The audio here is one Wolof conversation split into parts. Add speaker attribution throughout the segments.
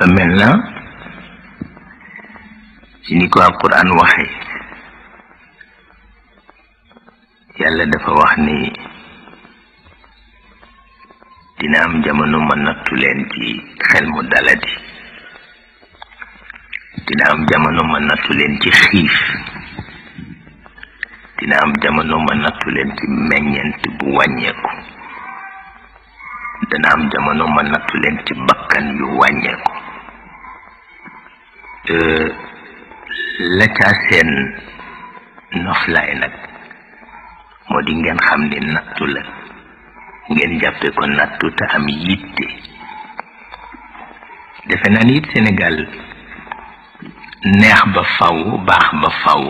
Speaker 1: dafa mel na ci ni ko alquran waxe yàlla dafa wax ni dina am jamono ma nattu leen ci xel mu daladi dina am jamono ma nattu leen ci xiif dina am jamono ma nattu leen ci meññent bu wàññeeku dana am jamono ma nattu leen ci bakkan yu wàññeeku la ca seen noflaay nag moo di ngeen xam ni nattu la ngeen jàppe ko nattu te am yitte defe naa ni it Sénégal neex ba faw baax ba faw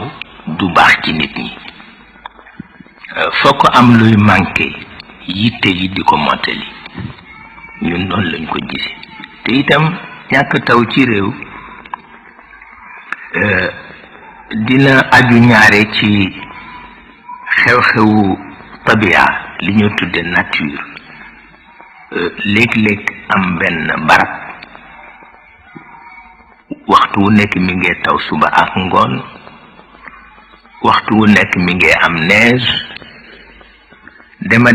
Speaker 1: du baax ci nit ñi foo ko am luy manqué yitte yi di ko mottali ñun noonu lañ ko gise te itam ñàkk taw ci réew dina aju ñaare ci xew-xewu tabia li ñu tudde nature léeg-léeg am benn barab waxtu wu nekk mi ngi taw suba ak ngoon waxtu wu nekk mi ngi am neige dem ba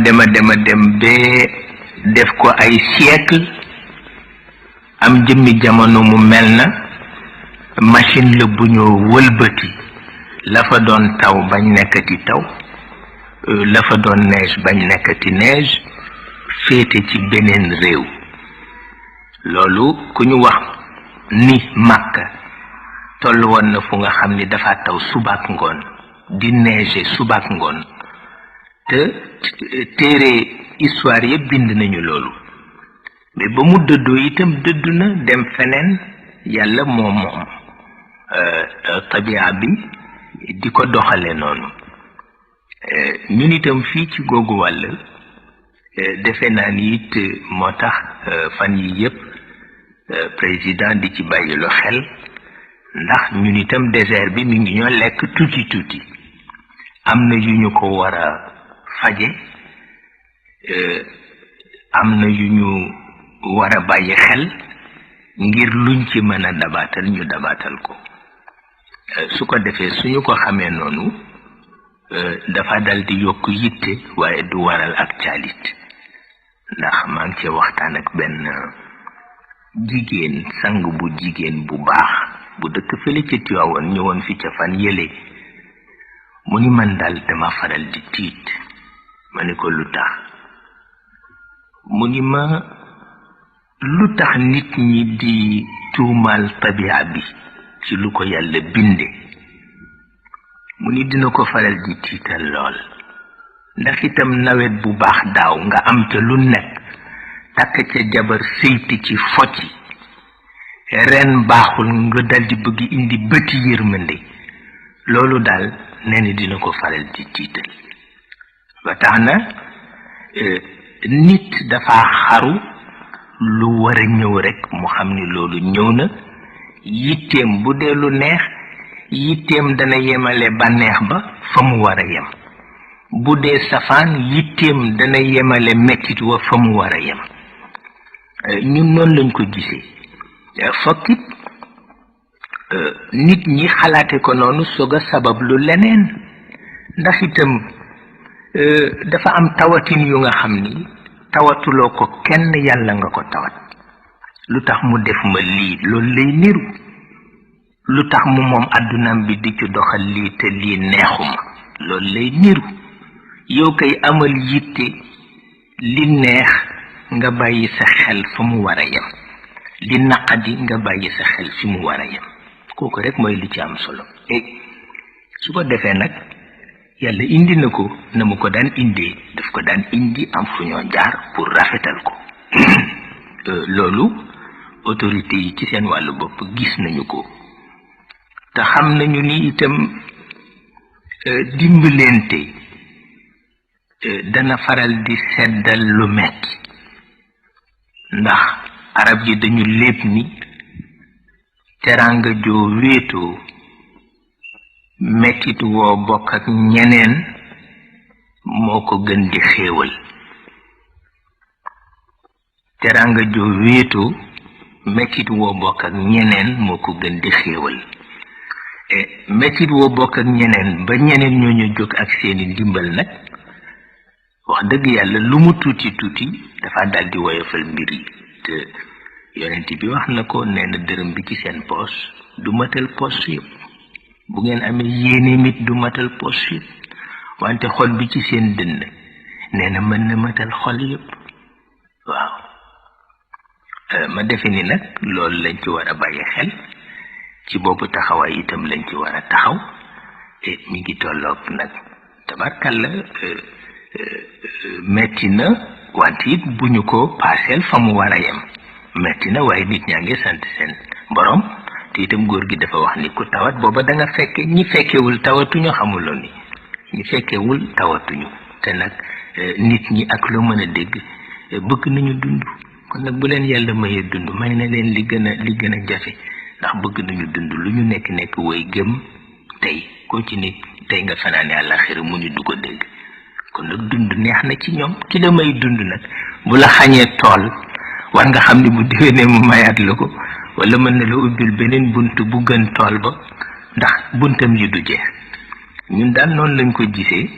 Speaker 1: def ko ay siècle am jëmmi jamono mu mel na machine la bu ñu wëlbati la fa doon taw bañ nekkati taw la fa doon neige bañ nekkati neige féete ci beneen réew loolu ku ñu wax ni Makka toll woon na fu nga xam ni dafa taw subaak ngoon di neige subaak ngoon te téere histoire yëpp bind nañu loolu mais ba mu dëddoo itam dëddu na dem feneen yàlla moom tabia bi di ko doxale noonu ñun itam fii ci googu wàll defe naa ni it moo tax fan yi yëpp président di ci bàyyilu xel ndax ñun itam désert bi mi ngi ñoo lekk tuuti am na yu ñu ko war a faje am na yu ñu war a bàyyi xel ngir luñ ci mën a dabaatal ñu dabaatal ko su ko defee suñu ko xamee noonu dafa dal di yokk yitte waaye du waral ak caalit ndax maa ngi ci waxtaan ak benn jigéen sang bu jigéen bu baax bu dëkk fële ca Tiwaawoon ñëwoon fi ca fan yële mu ni man daal dama faral di tiit ma ni ko lu tax mu ni ma lu tax nit ñi di tuumaal tabia bi ci lu ko yàlla binde mu ni dina ko faral di tiital lool ndax itam nawet bu baax daaw nga am ca lu nekk takk ca jabar sëyti ci focci ren baaxul nga daldi bëgg indi bëti yërmande loolu daal nee na dina ko faral di tiital ba tax na nit dafa xaru lu war a ñëw rek mu xam ni loolu ñëw na yitteem bu dee lu neex yitteem dana yemale bànneex ba fa mu war a yem bu dee safaan yitteem dana yemale mettit wa fa mu war a yem ñun noonu lañ ko gisee fokkit nit ñi xalaate ko noonu soog a sabab lu leneen ndax itam dafa am tawatin yu nga xam ni tawatuloo ko kenn yàlla nga ko tawat lu tax mu def ma lii loolu lay niru lu tax mu moom àddunaam bi di ci doxal lii te lii neexuma loolu lay niru yow kay amal yitte li neex nga bàyyi sa xel fa mu war a yem li naqadi nga bàyyi sa xel fi mu war a yem kooku rek mooy li ci am solo su ko defee nag yàlla indi na ko na mu ko daan indee daf ko daan indi am fu ñoo jaar pour rafetal ko loolu autorité yi ci seen wàllu bopp gis nañu ko te xam nañu ni itam dimbalante dana faral di seddal lu metti ndax arab yi dañu lépp ni teranga joo wéetoo mettit woo bokk ak ñeneen moo ko gën di xéewal teranga joo wéetoo mettit woo bokk ak ñeneen moo ko gën di xéewal mettit woo bokk ak ñeneen ba ñeneen ñooñu jóg ak seeni ndimbal nag wax dëgg yàlla lu mu tuuti tuuti dafa dal di woyofal mbir yi te yonent bi wax na ko nee na dërëm bi ci seen poos du matal poos yëpp bu ngeen amee yéene mit du matal poos yëpp wante xol bi ci seen dënn nee na mën na matal xol yëpp waaw ma defe ni nag loolu lañ ci war a bàyyi xel ci boobu taxawaay itam lañ ci war a taxaw te mi ngi tolloog nag tabarkalla metti na wante it bu ñu ko paaseel fa mu war a yem metti na waaye nit ñaa ngi sant seen borom te itam góor gi dafa wax ni ku tawat booba da nga fekke ñi fekkewul tawatuñu xamuloon ni ñi fekkewul tawatuñu te nag nit ñi ak lu mën a dégg bëgg nañu dund kon nag bu leen yàlla mayee dund may na leen li gën a jafe ndax bëgg nañu dund lu ñu nekk woy gëm tey ko ci nit tey nga fanaane àllaxira mu ñu du ko dégg kon nag dund neex na ci ñoom ki la may dund nag bu la xañee tool war nga xam ni bu déwénee mu mayaat la ko wala mën na la ubbil beneen bunt bu gën tool ba ndax buntam yi du jeex ñun daal noonu lañ ko gisee